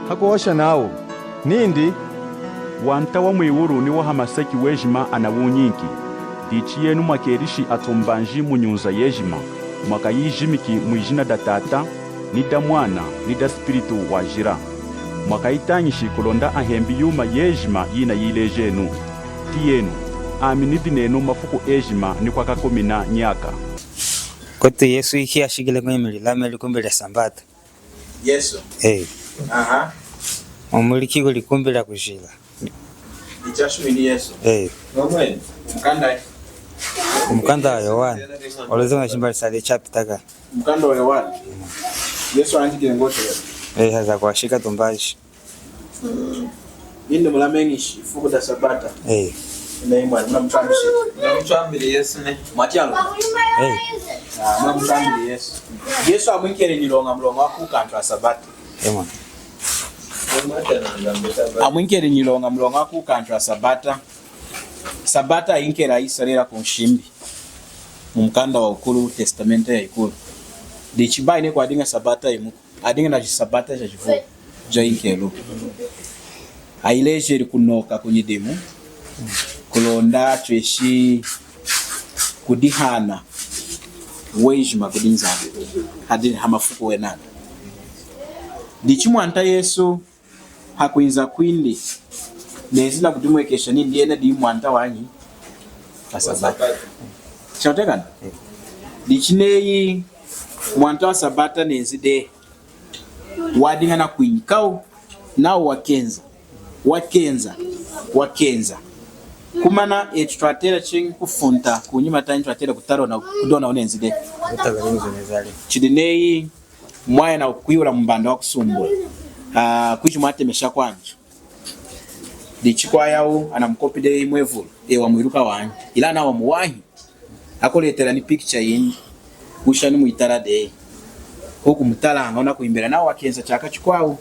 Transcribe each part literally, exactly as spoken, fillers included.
Hakuhosha nawu nindi, Wanta wa mwiwulu ni wa hamaseki wejima anawunyinki. Dichi yenu mwakelishi atumbanji mu nyunza yejima, mwakayijimiki mwijina da Tata, ni da Mwana, ni da Spiritu Wajila. Mwakayitañishi kulonda ahembi yuma yejima yinayilejenu. Tiyenu, ami nidi nenu mafuku ejima ni kwakakumina nyaka. Koti Yesu ikiashikile kwimilila meli kumbi lya Sambata. Yesu. Eh. Aha. Omuliki kuli kumbi lya kujila. Ichashimini Yesu. Eh. Nomweni. Mukanda. Mukanda wa Yohana. Oloze na chimbali sale chapter ka. Mukanda wa Yohana. Yesu anjikile ngoshe. Eh, haza kwashika tumbaji. Nindi mulameñishi ifuku da Sabata. Eh. Ina imwe, munamuchwambishi. Munamuchwambili Yesu ne. Mwachalo. Eh. Ah, munamuchwambili Yesu. Yesu amwinkeli nyiloña muloña wa kuuka antu a Sabata. Eh, mwana. Amwinkeli nyiloña muloña wa kuuka antu a Sabata. Sabata ayinkeli a Isarela ku nshimbi. Mu mukanda wa ukulu, Testamento ya Ikulu. Dichi bayi neyi kwadiña Sabata yimuku. Adiña na jisabata jajivulu jayinkeliluku. Ayilejeli kunoka ku nyidimu, kulonda atweshi kudihana wejima kudi Nzambi hadi hamafuku wenana. Dichi Mwanta Yesu hakwinza kwindi, nenzi nakudimwekesha nindi yena diyi Mwanta wanyi wa Sabata. Chatiyakana? Dichi neyi Mwanta wa Sabata nenzi dehi, wadiña nakwinyikawu, nawu wakenza, wakenza, wakenza. Komana etu twatela cheñi kufunta kunyima tahindi twatela kutala ona, kudi ona wunenzi dehi. Chidi neyi mwaya nakwihula mumbanda wakusumbula. Ah, kwiji mwatemesha kwantu. Dichi kwawu anamukopi dehi mwevulu, eyi wamwiluka wanyi. Ilaña nawu wamuwahi. Akuletela ni picture yindi. Wusha ni mwitala deyi. Wukumutalaña, wunakwimbila nawu wakenza chaka chikwawu.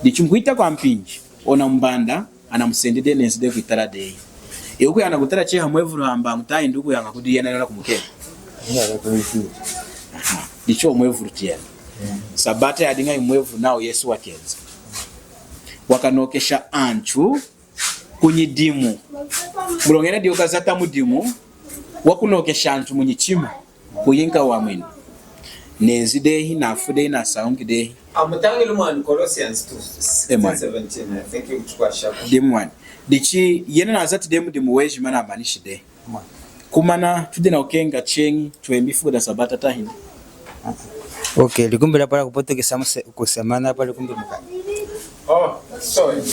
Dichi mukuhita kwampinji, ona mumbanda anamusendi dehi nenzi dehi kwitala deyi. Eyi wukuyaña kutala cheñi hamwevulu hamba, tahindi wukuyaña kudi yena yena kumukeña. Aha. Dichi mwevulu tiyenu. Sabata yadiña mwevulu nawu Yesu wakenza. Wakanokesha antu ku nyidimu. Muloña yena diyi wukazata mudimu wakunokesha antu mu nyichima, kuyinka wamwinu. Nenzi dehi, nafwi dehi, nasañuki dehi. Amutañili mwani Colossians two, sixteen, seventeen, I think you could share. Dimu mwani. Dichi yena nazati dehi mudimu wejima, namanishi dehi. Komana tudi nakukeña cheñi twembi ifuku da Sabata tahindi. Okay, likumbi lya pala kupotoka kusemana pala likumbi mukanda. Oh, sorry.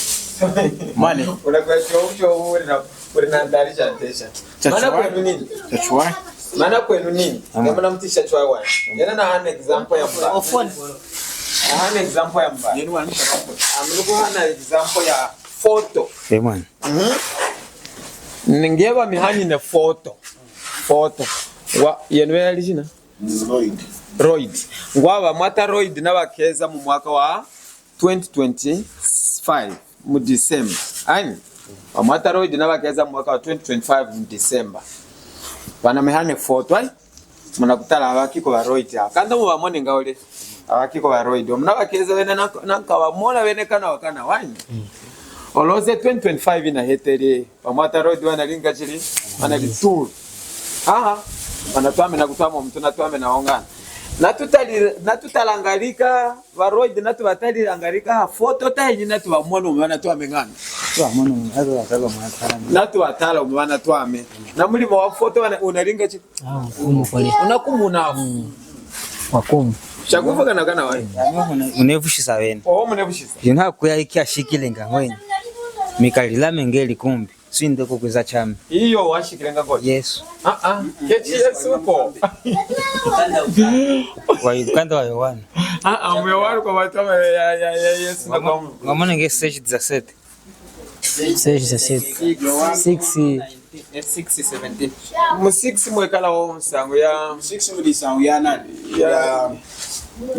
Mane. Unakuwa chuo, chuo, uli na, uli na ndali cha ntesha. Mana kwenu nini? Chachwa. Mana kwenu nini? Ama. Kama namtisha chwa wani. Yana na hana example ya mba. Ofoni. Na hana example ya mba. Yenu wani. Amluko hana example ya photo. Eh, mwana. Mhm. Ningeba mihani ne photo. Photo. Wa, yenu ya lijina? Royd. Royd. Ngwa bamwata Royd nabakeza mu mwaka wa twenty twenty-five mu December. Ayi? Bamwata Royd nabakeza mu mwaka wa twenty twenty-five mu December. Bana mihani ne photo, ayi? Munakutala abakiko ba Royd aba. Kanda mubamone ngawule. Abakiko ba Royd. Munabakeza bene nanka, nanka bamona bene kana wakana wanyi. Oloze twenty twenty-five inahetele. Bamwata Royd wanalinga chili. Wanalitulu. Aha. Wanatwame nakutwama omu tunatwame naongana. Natutali, natutalangalika. Ba Royd natubatalila ngalika ha foto tahi nyi natubamona omu bana twame ngana. Tubamona omu bana twame. Natubatala omu bana twame. Na mulimo wa foto wana unalinga chi? Ah, umukole. Unakumuna. Mm. Wakumu. Shakuvuga na kana wani. Munevushisa bene. Oh, munevushisa. Yena kuya iki ashikile nga ngwenyi. Mikalila mengeli kumbi. Swinde kukwiza chami. Iyo washikile nga koti. Yesu. Ah, ah. Kechi Yesu ko. Wa mukanda wa Yohana. Ah, ah, mu Yohana kwa matama ya, ya, ya Yesu na kwa mu. Ngamona nge six dix-sept. Six dix-sept. Six. Eh, six seventeen. Mu six mwekala wo nsangu ya. Six mudi nsangu ya nani? Ya,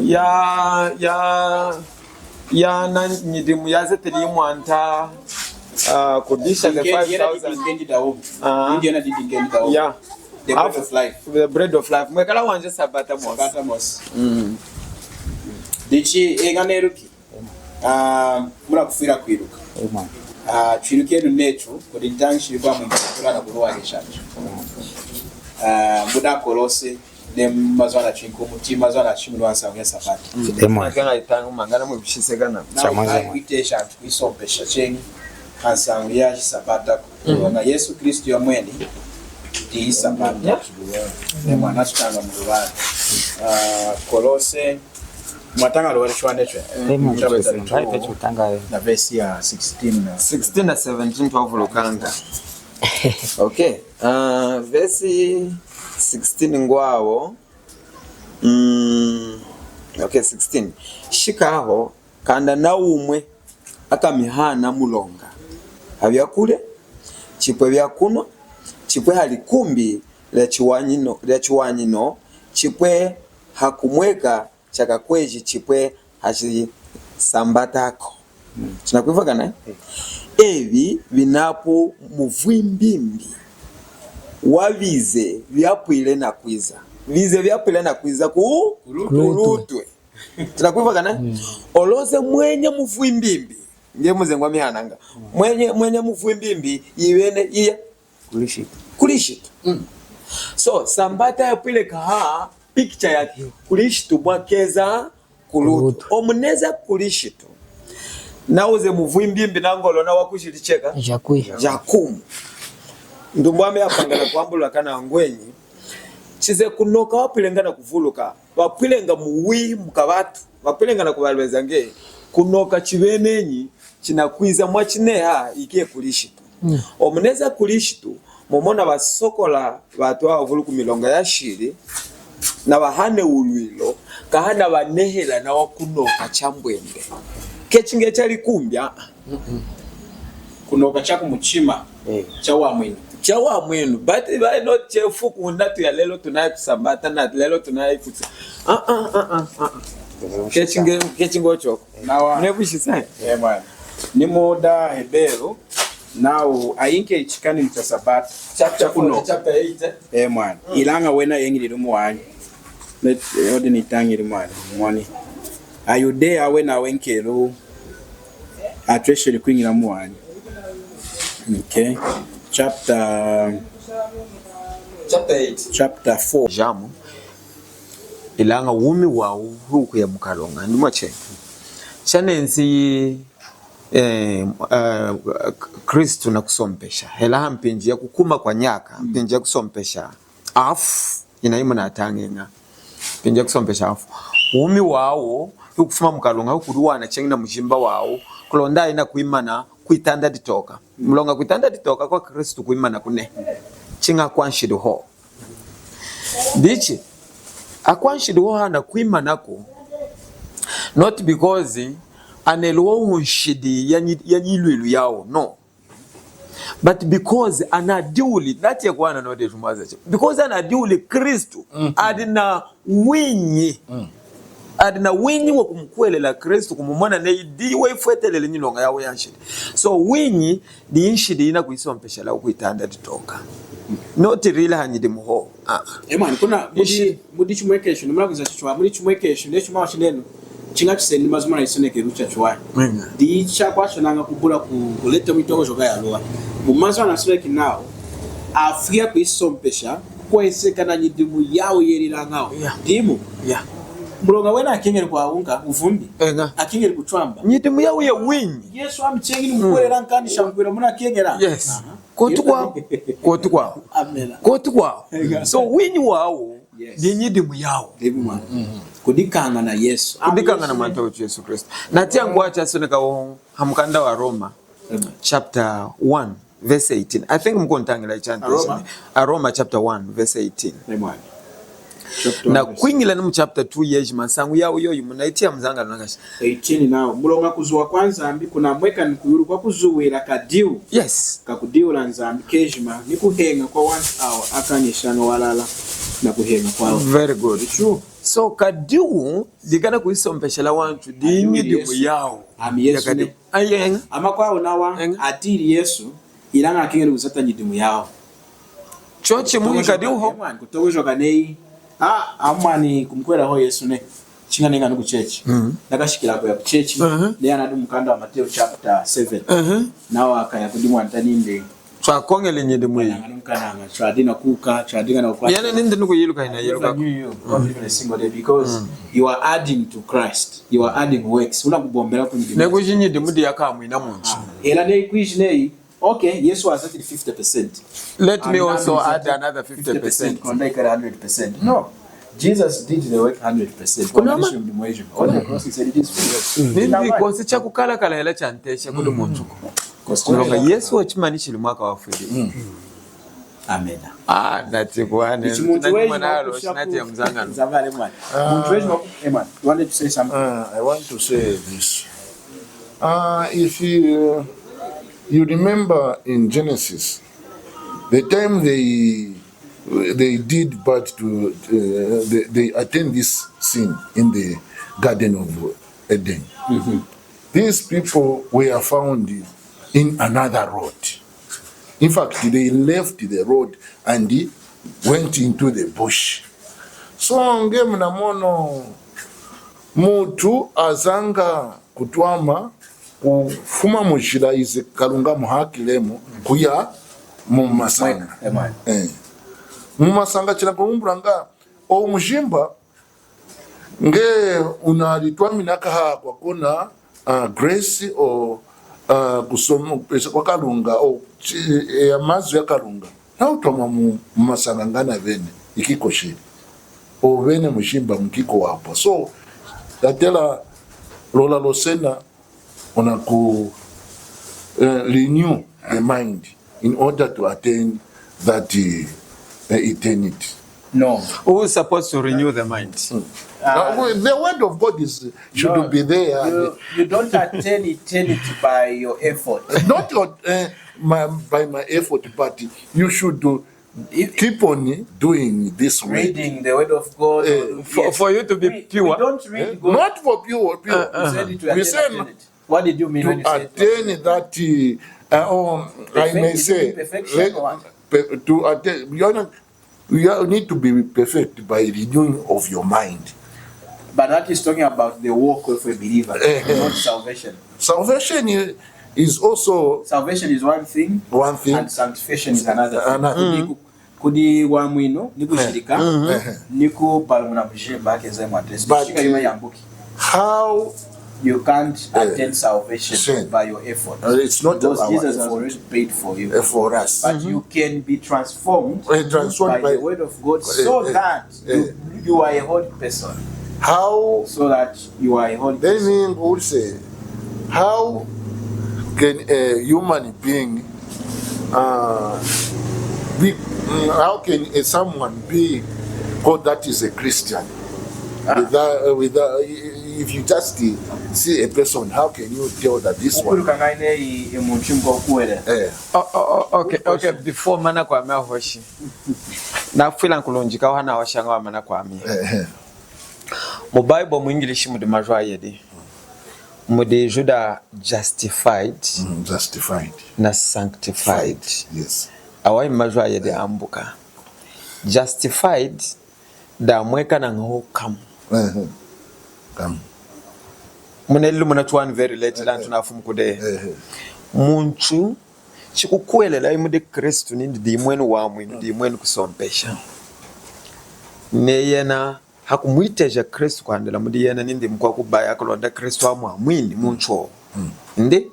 ya, ya, ya na nyidimu yazeteli Mwanta, ah, kudisha the five thousand. Ah. Yeah. The bread of life. The bread of life. Mwekala wanje Sabata mosi. Sabata mosi. Mm. Dichi, enga neluki. Ah, munakufwila kwiluka. Amen. Ah, twilukenu netu, kudi ntañishilu kwa mwingi kula na kuluwa keshantu. Ah, mudi Akolose, ne mazu anatwinki mutima, mazu anatwinki mutima nsañu ya Sabata. Amen. Akanga itangu mangana mwibushisekana. Nawu kwitesha antu kuyisompesha cheñi, nsañu ya Sabata. Mm. Na Yesu Kristu yomweni, ndi Sabata. Yeah. Ne mwana sutanga mu lubanda. Ah, Kolose, mwataña lubanda chwane chwe. Amen. Chapter two, na verse ya sixteen na sixteen na seventeen twavulukanga. Okay. Ah, verse sixteen ngwawo. Mm, okay, sixteen. Shikaho, kanda nawumwe akamihana muloña ha byakulya, chipwe byakunwa, chipwe ha likumbi lya chiwanyino, lya chiwanyino, chipwe ha kumweka cha kakweji, chipwe ha chisambatako. Tunakwivwakana, eh? Ebi binapu muvwimbimbi wa bize byapwile nakwiza. Bize byapwile nakwiza ku kulutwe. Tunakwivwakana? Mm. Oloze mwenye muvwimbimbi. Nge muze ngwamihananga. Mm. Mwenye, mwenye muvwimbimbi, iwene iya? Kulishitu. Kulishitu. Mm. So, Sambata yapwile kaha picture ya Kulishitu mwakeza kulutwe. Kulutwe. Omu neza Kulishitu. Nauze muvwimbimbi na ngolo na wakujilicheka. Jakwi. Jakumu. Ndumbwame yapangana kwambulula kana ngwenyi. Chize kunoka wapwilenga na kuvuluka. Wapwilenga muwi mukabatu. Wapwilenga na kubalweza nge. Kunoka chibenenyi, chinakwiza mwachineha ikiye Kulishitu. Mm. Omu neza Kulishitu, mwomwo nabasokola batu abavulu ku miloña ya shili, nabahane ulwilo, kaha nabanehela nawa kunoka chambwende. Kechi nge cha likumbi. Kunoka cha kumuchima, eh, cha wamwinu. Cha wamwinu. But by not chefuku natu ya lelo tunayi kusambata, na lelo tunayi kutsa. Ah, ah, ah, ah, ah. Kechi nge, kechi nge ochoko. Nawa. Nebushisa. Eh, mwana. Ni muda Heberu, nawu ayinke ichikani cha Sabata. Chapter four, chapter eight, eh? Eh, mwana. Mm. Ilaña wena eñilili muwanyi. Let, eh, odi nitañili mwana. Mwani. Ayudeya wena awenkelu. Atwesheli kwiñila muwanyi. Okay. Chapter, chapter eight. Chapter four. Jamu. Ilaña wumi wawu wukuya mukalonga. Ndi mwacheni. Chanenzi, eh, eh, Kristu nakusompesha. Hela ha mpinji ya kukuma kwa nyaka, mm, mpinji ya kusompesha afu, ina imu natañeña. Mpinji ya kusompesha afu. Wumi wawu, wukufuma mukalonga, wukuliwana cheñi na mujimba wawu, kulonda ayina kwimana kwitanda ditoka. Muloña kwitanda ditoka kwa Kristu kwimana kune. Chiña kwanshidi ho. Dichi, akwanshidi ho hana kwimanaku, not because anelu ho nshidi ya nyi-, ya nyilwilu yawu, no. But because anadiwuli, nati ya kwana no de jumaza che. Because anadiwuli Kristu, mm, adi na winyi. Mm. Adi na winyi wa kumukuhwelela Kristu, kumumona neyi diyi wayifwetelele nyiloña yawu ya nshidi. So winyi, diyi nshidi yina kuyisompeshela kwitanda ditoka. Not really ha nyidimu ho. Ah. Eh, mwana, kuna mudi, mudi chimwekesho, nimuna kwiza chichwa, mudi chimwekesho, ne chuma wa chinenu, chiña chisendi mazu muna isonekelu chachiwahi. Amen. Dichakwashonaña kubula ku, kuleta mwitokojoka yaluwa. Mu mazu anasoneki nawu, afwiya kuyisompesha, kweseka na nyidimu yawu yelilañawu. Yeah. Dimu. Yeah. Muloña wena akeñeli kwawunga, wuvumbi. Eña. Akeñeli kuchwamba. Nyidimu yawu ya winyi. Yesu ami cheñi ni mukuhwelela nkanisha nkwila muna keñela. Yes. Aha. Kotu kwawu. Kotu kwawu. Amena. Kotu kwawu. Amen. So, winyi wawu, yes, diyi nyidimu yawu. Dimu mwana. Mm-hmm. Kudikaña na Yesu. Kudikaña na Mwanta wetu Yesu Kristu. Nati ngwachasonekawu ha mukanda wa Roma, amen, chapter one, verse eighteen. I think mukuntañila ichanta. Aroma? Aroma chapter one, verse eighteen. Amen. Chapter one, verse eighteen. Na kwiñila ni mu chapter two yejima, nsañu yawu yoyimu, na iti ya muzangano nakashi. Eighteen nawu, muloña kuzuwa kwa Nzambi kunamweka ni kwiwulu kwa kuzuwila kadiwu. Yes. Kakudiwula Nzambi kejima ni kuheña kwa wantu awa akanishaña walala na kuheña kwawu. Very good. It's true. So kadiwu dikana kuyisompeshela wantu, diyi nyidimu yawu. Ami Yesu ne. Ayeña. Amakwawu nawa, eña, atiyili Yesu, ilaña akeñeli kuzata nyidimu yawu. Chochimu kadiwu ho. Kutoñojoka neyi, ah, amwani kumukuhwelela ho Yesu ne. Chiña neñañi ku church. Mhm. Nakashikila kuya ku church. Mhm. Neyi anadi mukanda wa Mateo chapter seven. Mhm. Nawa akaya kudi Mwanta nindi, twakoñeli nyidimu iyi. Kananga ni mukananga, twadiña kuuka, twadiña na kukwata. Yena nindi nukuyiluka, inayiluka. Never knew you. Not even a single day, because you are adding to Christ. You are adding works. Wunakubombela ku nyidimu. Neyi kwiji nyidimu diyakamwina munsu. Ah, hela neyi kwiji neyi, okay, Yesu wazatili fifty percent. Let me also add another fifty percent. Kulonda ikali hundred percent. No. Jesus did the work hundred percent. Kulonda, kulonda. On the cross, he said, "It is finished." Nindi kosi chakukalakala hela chantesha kudi munsuku. Muloña Yesu wachimanishili mwaka wafwili. Amen. Ah, nati kuwane. Ichi muntu wejima mwana alo, kushia sinati ya muzangano. Nzambi alemwani. Muntu wejima ku-, Emma, you wanted to say something? Uh, I want to say this. Uh, if you, you remember in Genesis, the time they, they did bad to, uh, they, they attend this sin in the Garden of Eden. Mm-hmm. These people were found in another road. In fact, they left the road and went into the bush. So, nge munamono, mutu azanga kutwama kufuma mujila ize Kalunga amuhakilemu kuya mumasanga. Amen. Eh. Mumasanga china kumbulanga, o mujimba nge unalitwamina kaha kwakuna, uh, grace o, uh, kusoma, kupesha kwa Kalunga, o, chi-, eh, ya mazu ya Kalunga. Nawutwama mu, mumasanga ngana vene, ikiko shili. O vene mujimba mukiko wapwa. So, tatela lola losena, unaku, uh, renew the mind in order to attain that, uh, eternity. No. Who is supposed to renew the mind? Mm. Uh, well, the word of God is, should be there. You, you don't attain eternity by your effort. Not your, uh, my, by my effort, but you should do If keep on doing this work. Reading the word of God. Eh, for, for you to be pure. We don't read God. Not for pure, pure. Uh, uh-huh. You said it to attain eternity. What did you mean when you said to attain that, uh, um, I may say, perfection or what? To attain, you are not, you are, need to be perfect by renewing of your mind. But that is talking about the walk of a believer, eh, not salvation. Salvation i-, is also one thing, and sanctification is another thing. Kudi ku-, kudi wamwinu, ni kujilika, ni kubalumuna mujimba, akenza mwa tesi. But, uh, how you can't attain salvation by your effort. Because Jesus has already paid for you. But you can be transformed by the word of God so that you, you are a holy person. How? So that you are a holy person. Then we will say, how can a human being, uh, be, mm, how can a someone be called that is a Christian? Ah. Without, uh, without, if you just, uh, see a person, how can you tell that this one? Ukuluka ngaine i, i muntu mko kuwele. Eh. Oh, oh, oh, okay, okay, before mana kwami ahoshi. Nafwila nkulunjika hana washaña wamana kwami. Eh, eh. Mu Bible mu English mudi majwi ayedi. Mudi ijwi da justified, mm, justified, na sanctified. Yes. Awa hi majwi ayedi ambuka. Justified damwekanañahu kamu. Eh, eh. Kamu. Munelili muna twani very late, eh, lantu, eh, nafumi kude. Eh, eh. Muntu chikukuhwelela mudi Kristu nindi dimweni wamwinu, dimweni kusompesha. Neyena hakumwiteja Kristu kwandila mudi yena nindi mukwakubaya kulonda Kristu amwamwini muntu owu. Mm. Ndi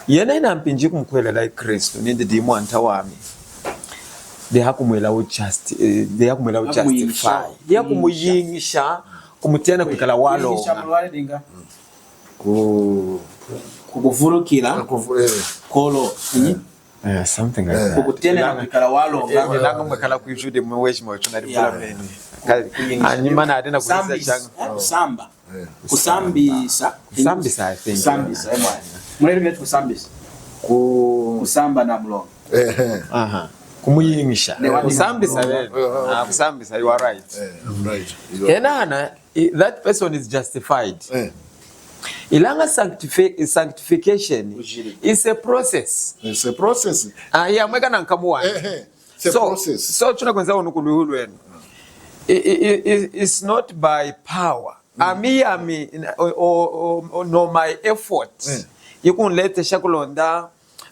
yena ina mpinji kumukuhwelela Kristu nindi di Mwanta wami. Di hakumwila u just-, eh, di hakumwila u justify. Di hakumuyiñisha, kumutena kwikala waloña. Ku-, kukuvulukila. Kuvu-, eh. Kolo. Mm. Eh, something like that. Kukutena kwikala waloña. Eh, ilanga mwekala kwijudi mwejima wetu na libula mene. Anyima na adina kuliza changa. Kusamba. Eh. Kusambisa. Kusambisa, I think. Kusambisa, eh, mwana. Muleli metu kusambisa. Ku- Kusamba na muloña. Eh, eh. Aha. Kumuyiñisha. Kusambisa, eh. Ah, kusambisa, you are right. Eh, I'm right. You are right. Enana, I-, that person is justified. Eh. Ilanga sanctifi-, sanctification is a process. It's a process. Ah, yeah, mweka na nkamu wani. Eh, eh. It's a process. So, so tunakwenza unu kuluhu lwenu. I-, i-, i-, i-, it's not by power. Ami yami, o, o, o, o, no my effort. Mm. Yikunletesha kulonda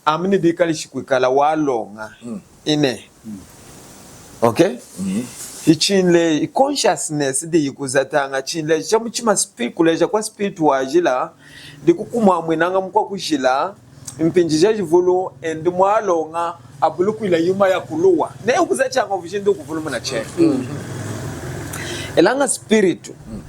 ami nidikalishi kwikala waloña. Mm. Ine. Mm. Okay? Mm. Ichinle, i consciousness diyikuzataña, chinleji cha muchima spi-, kuleja kwa spirit wajila, dikukumwamwinaña mukwakujila, mpinji jajivulu, indi mwaloña, abulukwila yuma yakuluwa. Neyi ukuzacha ñovu jindi ukuvulumuna cheñi. Mm. Ilaña spiritu, mm,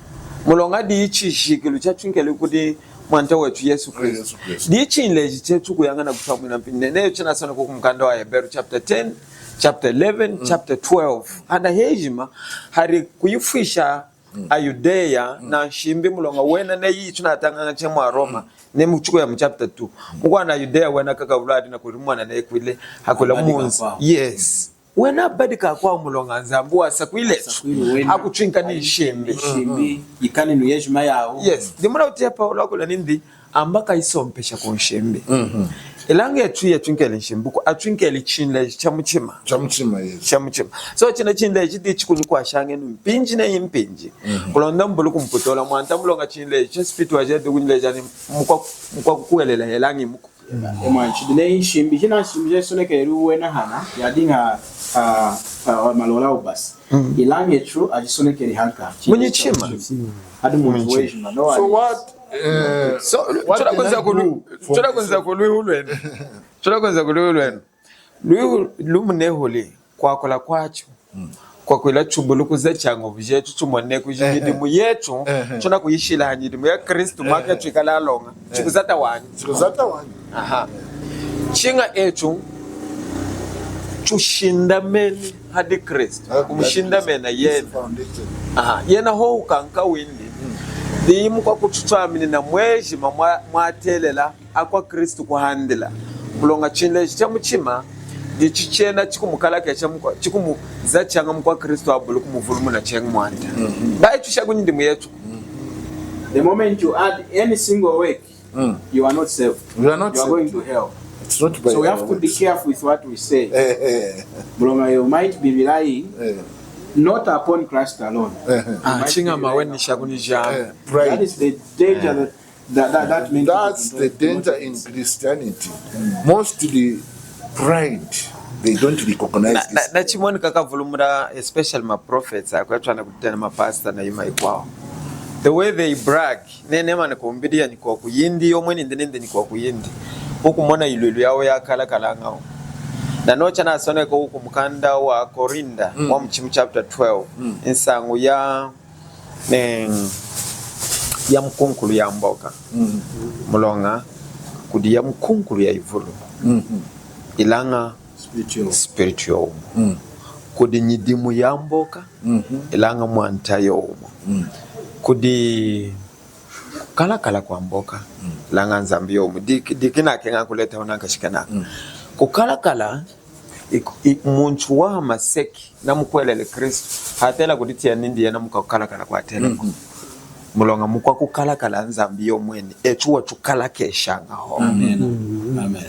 muloña diyi chijikilu chatwinkeli kudi Mwanta wetu Yesu Kristu. Yesu Kristu. Diyi chinleji chetu kuyaña nakutwamwina mpinji. Neyi chinasoneka ku mukanda wa Heberu chapter ten, chapter eleven, mm, chapter twelve. Hana hejima, hari kuyifwisha, mm, aYudeya, mm, na nshimbi muloña wena neyi tunatañaña cheñi mwa Roma, mm, ne muchikuya mu chapter two. Mukwana aYudeya wena kakavulu adi nakudimona neyi kwila, hakwila munzi. Abadika akwawu. Yes. Wena abadika akwawu muloña Nzambi wasakwili etu. Wasakwili wena. Akutwinka ni nshimbi. Nshimbi, yikaninu yejima yawu. Yes. Dimuna utiya Paulo akwila nindi, amba kayisompesha ku nshimbi. Mhm. Ilaña etu yatwinkeli nshimbi, ku atwinkeli chinleji cha muchima. Cha muchima, yes. Cha muchima. So, china chinleji dichi kunyikwashaña enu mpinji neyi mpinji. Mhm. Kulonda mubuli kumputola Mwanta muloña chinleji cha spiritu wajila dikunyileja ni mukwa-, mukwakukuhwelela hela ñimuku. Emwa nshidi neyi nshimbi, jina nshimbi jayisonekeli wena hana, yadiña, ah, ah, malola ubasi. Mm. Ilaña etu ajisonekeli hanka. Munyichima. Adi muntu wejima, no. So what, eh, so, what can I do for myself? Tulakwinza ku lwihu lwenu. Tulakwinza ku lwihu lwenu. Lwihu lumunehuli kwakula kwachu. Mm. Kwakwila tubuli kuzacha ñovu jetu, tumone kuji, ehe, nyidimu yetu, ehe, tunakuyishila ha nyidimu ya Kristu, ehe, mwaka twikala aloña. Ehe. Chikuzata wanyi. Chikuzata wanyi. Aha. Chiña etu tushindameni hadi Kristu. Ah, kumushindamena yena. Aha. Yena hohu kanka windi. Mm. Diyi mukwakututwaminina mwejima mwa-, mwatelela akwa Kristu kuhandila. Muloña chinleji cha muchima, dichi chena chikumukalakesha mukwa-, chikumuzachaña mukwa Kristu abuli kumuvulumuna cheñi Mwanta. Mhm. Bayi tushaku nyidimu yetu. Mhm. The moment you add any single work, mm, you are not saved. You are not saved. You are going to hell. It's not by our works. So we have to be careful with what we say. Eh, eh. Muloña you might be relying, eh, not upon Christ alone. Eh, eh. Ah, chiña maweni shakunija. Eh, pride. That is the danger, eh, that That, that, that means that's the danger in Christianity. Mostly pride, they don't recognize this. Na, na, nachimoneka kavulumula, especially ma prophets, akwetu anakutena ma pastor na yuma yikwawu. The way they brag, nene mane kumbidi ya nyikwawu kuyindi, yomweni nindi nindi nyikwawu kuyindi. Ukumona yilwilu yawu yakalakalañawu. Nanocha nasoneka uku mukanda wa Korinda, mm, wa muchimu chapter twelve, mm, nsañu ya ne, ya mukunkulu ya mboka. Mm. Muloña, kudi ya mukunkulu ya ivulu. Mm-hmm. Ilaña spiritu yowumu. Spiritu yowumu. Mm. Kudi nyidimu ya mboka, mm-hmm, ilaña Mwanta yowumu. Mm. Kudi kukalakala kwa mboka, mm, ilaña Nzambi yowumu. Diki, diki nakeña kuleta wuna kashika naka. Mm. Kukalakala I, i, muntu wahamaseki namukuhweleli Kristu, hatela kuditiya nindi yena mukwakukalakala kwatela. Mhm. Muloña mukwakukalakala Nzambi yomweni, etu watukalakeshaña hohu. Amen. Mhm. Amen.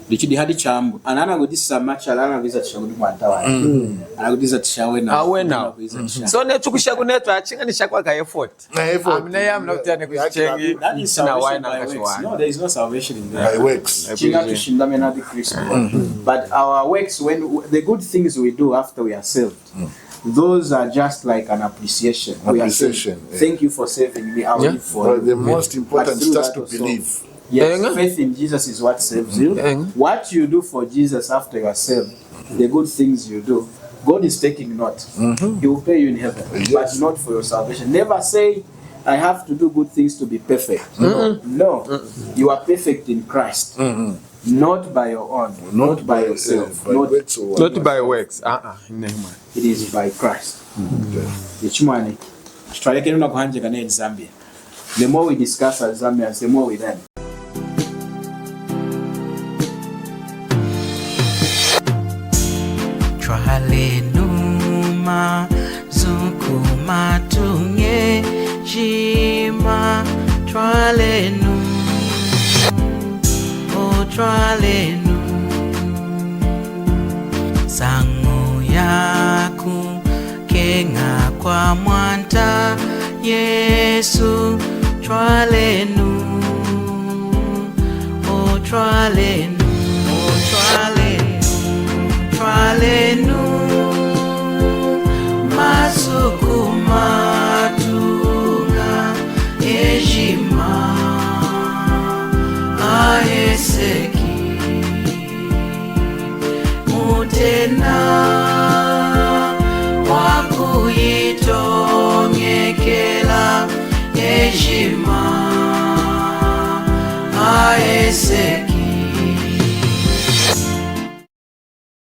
Dichi dihadi chaambu, ana anakudisama chalala anakwizatisha kudi Mwanta wanyi. Mhm. Anakwizatisha wena. Awena. Anakwizatisha. So netu kushaku netu achiña ni shakwaka effort. Na effort. Amina ya mna kutene kuchichengi. That is salvation by works. No, there is no salvation in there. By works. Chiña tushindamena di Kristu. Mm-hmm. But our works, when w-, the good things we do after we are saved, mm, those are just like an appreciation. We are saying, appreciation, yeah. Thank you for saving me. I will live for you. But the most important is just to believe. Yes, faith in Jesus is what saves you. What you do for Jesus after you are saved, the good things you do, God is taking note. Mm-hmm. He will pay you in heaven, yes, but not for your salvation. Never say, "I have to do good things to be perfect." Mm-mm. No. Mm-mm. You are perfect in Christ. Mm-hmm. Not by your own, not by yourself, not by works. Uh-uh. It is by Christ. Mm-hmm. Ichi mwani, twalekenu nakuhanjeka ne Zambia. The more we discuss as Zambians, the more we learn. Twalenu mazu kumatu nyejima, twalenu, o twalenu, nsañu yaku keña kwa Mwanta Yesu, twalenu, o twalenu, o twalenu, twalenu, mazu